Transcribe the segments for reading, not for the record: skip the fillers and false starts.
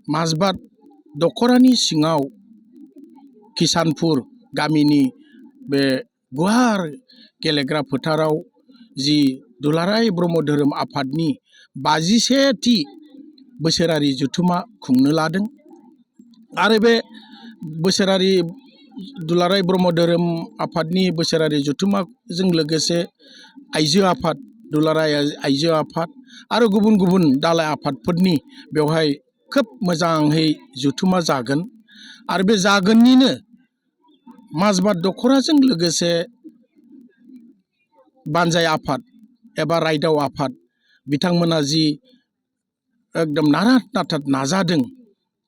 माजबाद दखरानि सिङाव किसानपुर गामिनि बे गुवार गेलेग्रा फोथाराव जि दुलाराय ब्रह्म धोरोम आफादनि 51थि बोसोरारि जथुमा खुंनो लादों आरो बे बोसोरारि दुलाराय ब्रह्म धोरोम आफादनि बोसोरारि जथुमाजों लोगोसे आइजो आफाद दुलाराय आइजो आफाद आरो गुबुन गुबुन दालाय आफादफोरनि बेवहाय खोब मोजाङै जथुमा जागोन आरो बे जागोननिनो माजबाद दखराजों लोगोसे बानजाय आफाद एबा रायदाव आफाद बिथांमोना जि एकदम नारा नाजादों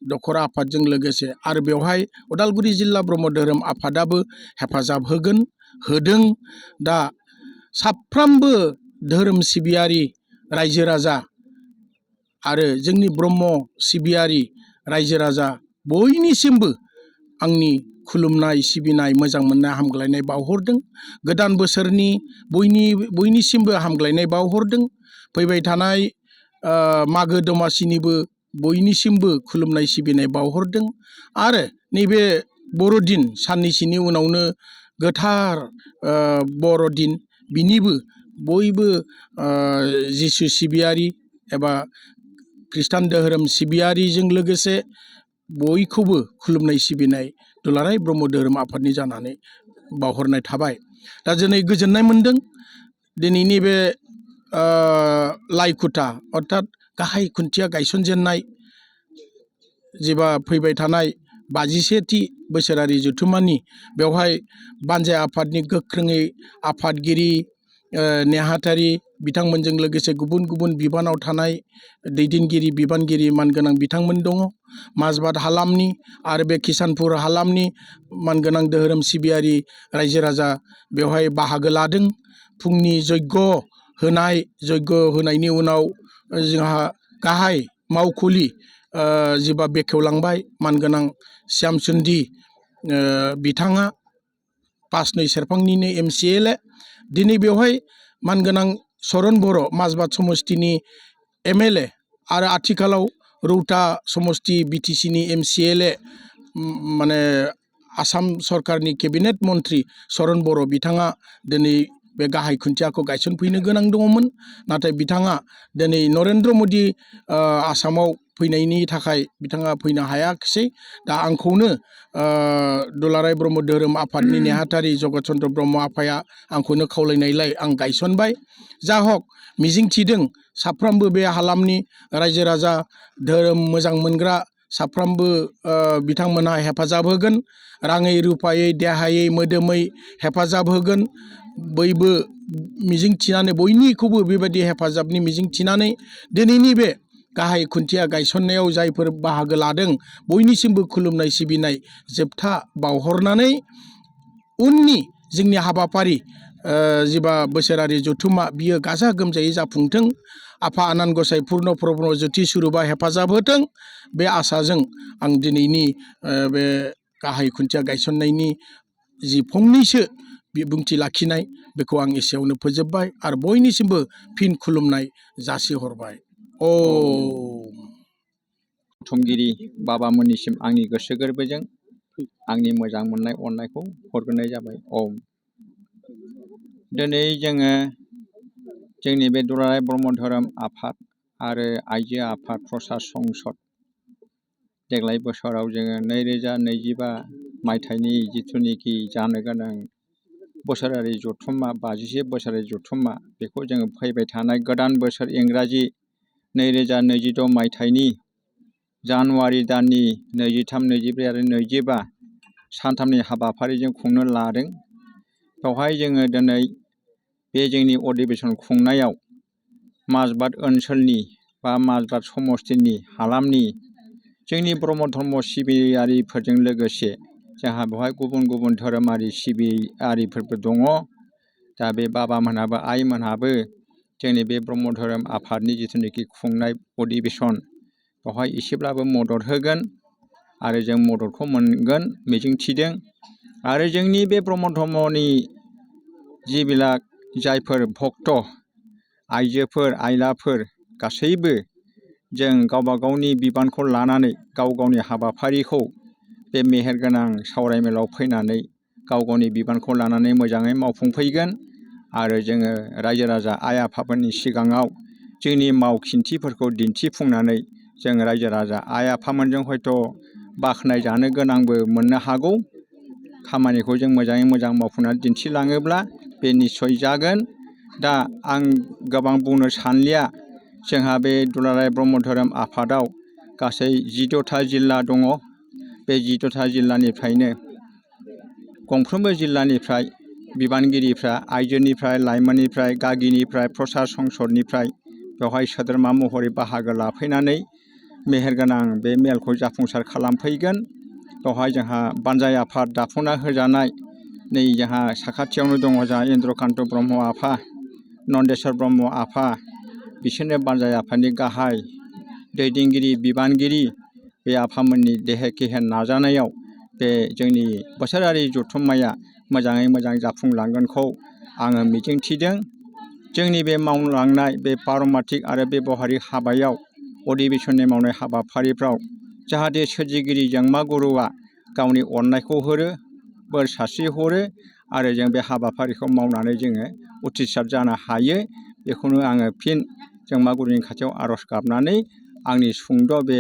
दखरा आफादजों लोगोसे आरो बेवहाय उदालगुरि जिल्ला ब्रह्म धोरोम आफादाबो हेफाजाब होदों। दा साफ्रोमबो धोरोम सिबियारि रायजो राजा आरो जोंनि ब्रह्म सिबियारि रायजो राजा बयनिसिमबो आंनि खुलुमनाय सिबिनाय मोजां मोननाय हामग्लायनाय बावहरदों। गोदान बोसोरनि बयनिसिमबो हामग्लायनाय बावहरदों। फैबाय थानाय मागो दमासिनिबो बयनिसिमबो खुलुमनाय सिबिनाय बावहरदों आरो नैबे बर'दिन साननैसोनि उनावनो गोथार बर'दिन बिनिबो बयबो जिसु सिबियारि एबा ख्रिस्टान धोरोम सिबियारिजों लोगोसे बयखौबो खुलुमनाय सिबिनाय दुलाराय ब्रह्म धोरोम आफादनि जानानै बावहरनाय थाबाय। दा दिनै गोजोननाय मोनदों दिनैनि बे लाइखुथा अर्थात गाहाय खुन्थिया गायसनजेननाय जेबा फैबाय थानाय 51थि बोसोरारि जथुमानि बेवहाय बानजाय आफादनि गोख्रोङै आफादगिरि नेहाथारि बिथांमोनजों लोगोसे गुबुन गुबुन बिबानाव थानाय दैदेनगिरि बिबानगिरि मानगोनां बिथांमोन दङ। माजबाद हालामनि आरो बे किसानपुर हालामनि मानगोनां धोरोम सिबियारि रायजो राजा बेवहाय बाहागो लादों। फुंनि जग्य होनायनि उनाव जोंहा गाहाय मावखुलि जिबा बेखेवलांबाय मानगोनां श्यामसुन्दि बिथाङा 5 सेरफांनिनो MCLA दिनै बेवहाय मानगोनां चरन बर' माजबाद समस्तिनि MLA आरो आथिखालाव रौता समस्ति BTCनि MCLA माने आसाम सरकारनि केबिनेट मन्त्रि चरन बर' बिथाङा दिनै बे गाहाय खुन्थियाखौ गायसनफैनो गोनां दङमोन, नाथाय बिथाङा दिनै नरेन्द्र मदि आसामाव फैनायनि थाखाय बिथाङा फैनो हायाखिसै। दा आंखौनो दुलाराय ब्रह्म धोरोम आफादनि नेहाथारि जगत चन्द्र ब्रह्म आफाया आंखौनो खावलायनायलाय आं गायसनबाय। जा हक मिजिंथिदों साफ्रोमबो बे हालामनि रायजो राजा धोरोम मोजां मोनग्रा साफ्रोमबो बिथांमोनहा हेफाजाब होगोन, राङै रुफायै देहायै मोदोमै हेफाजाब होगोन। बयबो मिजिंथिनानै बयनिखौबो बेबायदि हेफाजाबनि मिजिंथिनानै दिनैनि बे गाहाय खुन्थिया गायसननायाव जायफोर बाहागो लादों बयनिसिमबो खुलुमनाय सिबिनाय जोबथा बावहरनानै उननि जोंनि हाबाफारि जिबा बोसोरारि जथुमा बियो गाजा गोमजायै जाफुंथों। आफा आनान गसाइ पुर्ण प्रब्रह्म ज्योति स्वरूपआ हेफाजाब होथों बे आसाजों आं दिनैनि बे गाहाय खुन्थिया गायसननायनि जि फंनैसो बिबुंथि लाखिनाय बेखौ आं एसेयावनो फोजोबबाय आरो बयनिसिमबो फिन खुलुमनाय जासिहरबाय। बुथुमगिरि बाबामोननिसिम आंनि गोसो गोरबोजों आंनि मोजां मोननाय अननायखौ हरग्रोनाय जाबाय। दिनै जोङो जोंनि बे दुलाराय ब्रह्म धोरोम आफाद आरो आइजो आफाद प्रसाद संसद देग्लाय बोसोराव जोङो 2025 मायथाइनि जिथुनिखि जानो गोनां बोसोरारि जथुम्मा 51 बोसोरारि जथुम्मा बेखौ जोङो फैबाय थानाय गोदान बोसोर इंराजि 2026 मायथाइनि जानुवारि दाननि 23, 24 आरो 25 सानथामनि हाबाफारिजों खुंनो लादों। बेवहाय जोङो दिनै बे जोंनि अधिवेशन खुंनायाव माजबाद ओनसोलनि बा माजबाद समस्तिनि हालामनि जोंनि ब्रह्म धर्म सिबियारिफोरजों लोगोसे जोंहा बेवहाय गुबुन गुबुन धोरोमारि सिबियारिफोरबो दङ। दा बे बाबामोनहाबो आइमोनहाबो जोंनि बे ब्रह्म धोरोम आफादनि जिथुनिखि खुंनाय अधिवेशन बेवहाय एसेब्लाबो मदद होगोन आरो जों मददखौ मोनगोन मिजिंथिदों। आरो जोंनि बे ब्रह्म धर्मनि जायफोर भक्त आइजोफोर आइलाफोर गासैबो जों गावबा गावनि बिबानखौ लानानै गाव गावनि हाबाफारिखौ बे मेहेरगोनां सावरायमेलाव फैनानै गाव गावनि बिबानखौ लानानै मोजाङै मावफुंफैगोन आरो जोङो रायजो राजा आइ आफाफोरनि सिगाङाव जोंनि मावखिन्थिफोरखौ दिन्थिफुंनानै जों रायजो राजा आइ आफामोनजों हयथ' बाख्नाय जानो गोनांबो मोननो हागौ। खामानिखौ जों मोजाङै मोजां मावफुंनानै दिन्थिलाङोब्ला बे निस्सय जागोन। दा आं गोबां बुंनो सानलिया। जोंहा बे दुलाराय ब्रह्म धोरोम आफादाव गासै 14था जिल्ला दङ। बे 14था जिल्लानिफ्रायनो गंफ्रोमबो जिल्लानिफ्राय बिबानगिरिफ्रा आइजोनिफ्राय लाइमोननिफ्राय गागिनिफ्राय प्रसार संसदनिफ्राय बेवहाय सोद्रोमा महरै बाहागो लाफैनानै मेहेरगोनां बे मेलखौ जाफुंसार खालामफैगोन। बेवहाय जोंहा बानजाय आफाद दाफुंना होजानाय नै जोंहा साखाथियावनो दङ जोंहा इन्द्रकान्त ब्रह्म आफा, नन्देस्वर ब्रह्म आफा, बिसोरनो बानजाय आफादनि गाहाय दैदेनगिरि बिबानगिरि। बे आफामोननि देहे गेहेर नाजानायाव बे जोंनि बोसोरारि जथुम्माया मोजाङै मोजां जाफुंलांगोनखौ आङो मिजिंथिदों। जोंनि बे मावलांनाय बे पारमार्थिक आरो बेबहारिक हाबायाव अधिबेसननि मावनाय हाबाफारिफ्राव जाहाथे सोरजिगिरि जोंमा गुरुआ गावनि अननायखौ हरो, बोर सारस्रि हरो आरो जों बे हाबाफारिखौ मावनानै जोङो उथ्रिसार जानो हायो। बेखौनो आङो फिन जोंमा गुरुनि खाथियाव आर'ज गाबनानै आंनि सुंद' बे